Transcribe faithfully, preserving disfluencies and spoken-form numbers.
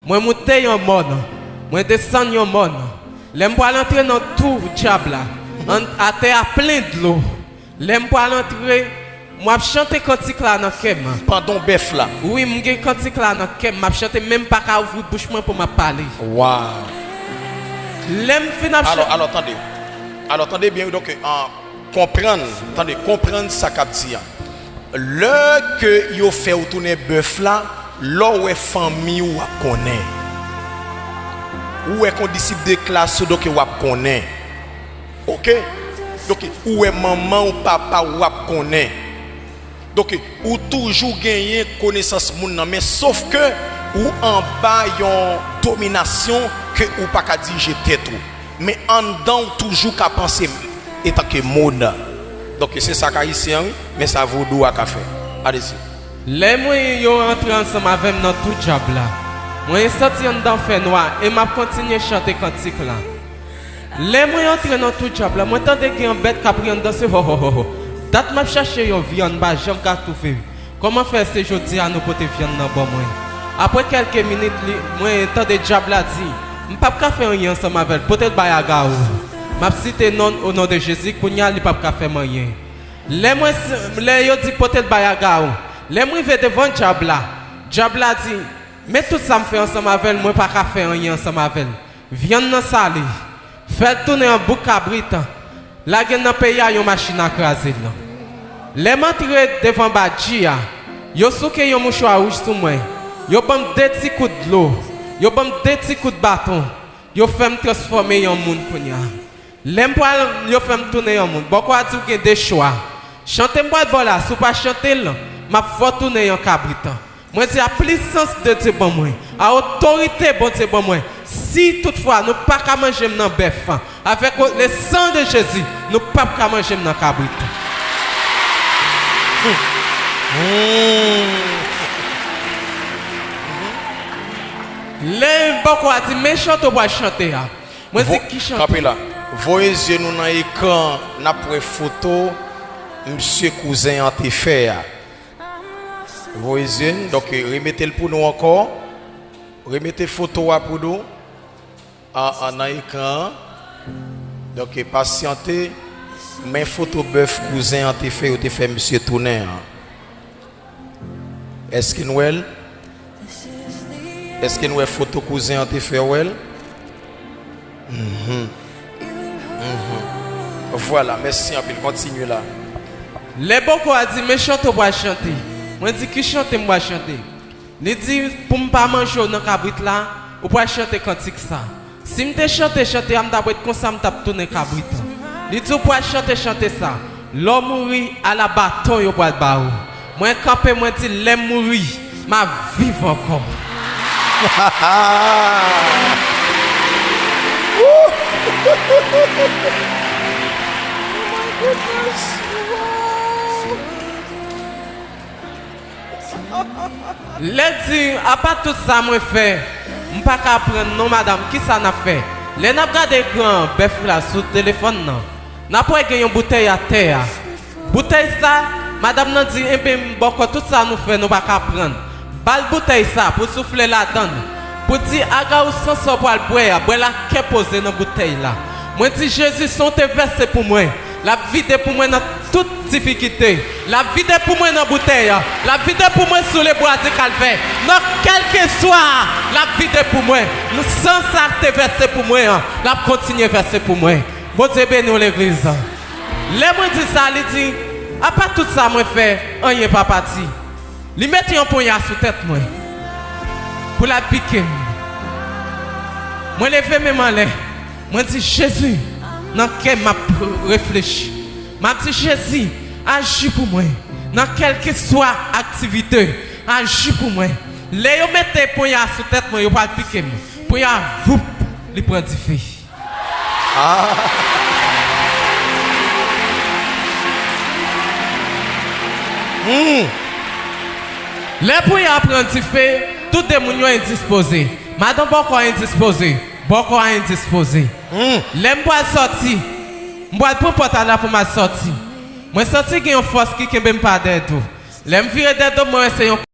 Mwen moute yon mòn, mwen desann yon mòn. Lè m pral antre nan tou dyab la, an, atè a plen dlo. Lè m pral antre, m ap chante kantik la nan kè m. Pandan w bèf la. Wi, m gen kantik la nan kè m, m ap chante, men m pa ka ouvri bouch mwen pou m ap pale. Waw. Lè m fin ap Alò, chante alò, tande. Alò, tande byen, wi, donk, an, konprann, tande, konprann sa k ap di an. Lè ke yo fè w tounen bèf la, lè w wè fanmi w, w ap konnen. Ou wè kondisip de klas ou, donk w ap konnen. Oke? Donk, ou wè manman w, papa w, w ap konnen. Donk, ou toujou genyen konesans moun nan, men sof ke ou anba yon dominasyon ke ou pa ka dirije tèt ou. Men anndan w toujou ka panse etanke moun. Donk, se sa k ayisyen an, wi, men sa vodou a ka fè. Alezi. Lè mwen yo antre ansanm avè m nan tou dyab la, mwen santi anndan fè nwa e m ap kontinye chante kantik la. Lè mwen antre nan tou dyab la, mwen tande gen yon bèt k ap ri anndan se ho ho ho ho. Dat m ap chache yon vyann m pa janm ka twouve. Kòman fè se jodi a nou pote vyann nan ban mwen? Apre kèlke minit, li, mwen tande dyab la di, m p ap ka fè anyen ansanm avè l, pote l bay Agawou. M ap site non, o non de Jezi, kounye a li p ap ka fè m anyen. Lè mwen, lè yo di pote l bay Agawou, lè m rive devan dyab la, dyab la di, men tout sa m fè ansanm avè l, mwen pa ka fè anyen ansanm avè l. Vyann nan sale, fè l tounen an bouk kabrit, lage l nan peyi a yon machin a kraze l. Lè m antre devan badji a, yo souke yon mouchwa wouj sou mwen, yo ban m de ti kout dlo, yo ban m de ti kout baton, yo fè m transfòme yon moun kounye a. Lè m pral, yo fè m tounen yon moun. Bòkò a di w gen de chwa. Chante m pral ba w la, si w pa chante l, m ap fè w tounen yon kabrit. Mwen di a pwisans de Dye ban mwen, a otorite Bondye ban mwen, si toutfwa nou pa ka manje m nan bèf, avèk le sang de Jésus, nou p ap ka manje m nan kabrit. Hmm. Lè bòkò a di, men chante w pral chante a. Mwen di, ki chante? Kanpe la. Voye zye nou nan ekran, n ap wè foto misye kouzen an te fè a. Voye zye n, donk, remete l pou nou ankò. Remete foto a pou nou. An, an, nan ekran an. Donk, pasyante. Men foto bèf kouzen an te fè, yo te fè misye tounen an. Èske n wè l? Èske n wè foto kouzen an te fè, wè l? Mhm. Mhm. Vwala, mèsi anpil. Kontinye la. Lè bòkò a di, men chante w pral chante. Mwen di, ki chante m pral chante? Li di, pou m pa manje w nan kabrit la, ou pral chante kantik sa. Si m te chante chante a, m t ap ret konsa, m t ap tounen kabrit. Li di, ou pral chante chante sa. Lè w mouri, ala baton yo pral ba ou. Mwen kanpe, mwen di, lè m mouri, m ap viv ankò. Lè di, apa tout sa mwen fè, m pa ka pran non, madanm, kisa n ap fè? Lè n ap gade ekran bèf la sou telefòn nan, n ap wè gen yon boutèy atè a. Boutèy sa, madanm nan di, enben, bòkò tout sa nou fè, nou pa ka pran. Ba l boutèy sa pou soufle ladan l. Pou di, Agawou san sa w pral bwè a, bwè l ak kè poze nan boutèy la. Mwen di, Jezi, san w te vèse pou mwen, l ap vide pou mwen nan tout difikite. L ap vide pou mwen nan boutèy an. L ap vide pou mwen sou lebwa di Kalvè. Nan kèlkeswa, l ap vide pou mwen. Nan san sa k te vèse pou mwen an, l ap kontinye vèse pou mwen. Bondye beni w, legliz. Lè mwen di sa, li di, apa tout sa mwen fè, anyen pa pati. Li mete yon ponya sou tèt mwen pou l al pike m. Mwen leve men m anlè. Mwen di, Jezi, nan kè m ap reflechi. M ap di, Jezi, aji pou mwen. Nan kèlkeswa aktivite, aji pou mwen. Lè yo mete ponya sou tèt mwen, yo pral pike m. Ponya, voup, li pran dife. Ah. Hmm. Lè ponya pran dife, tout de moun yo endispoze. Madanm bòkò a endispoze. Bòkò a endispoze. Hmm. Lè m pral sòti, m pral pran pòt la pou m al sòti. Mwen santi gen yon fòs ki kenbe m pa dèyè do. Lè m vire dèyè do, mwen wè se yon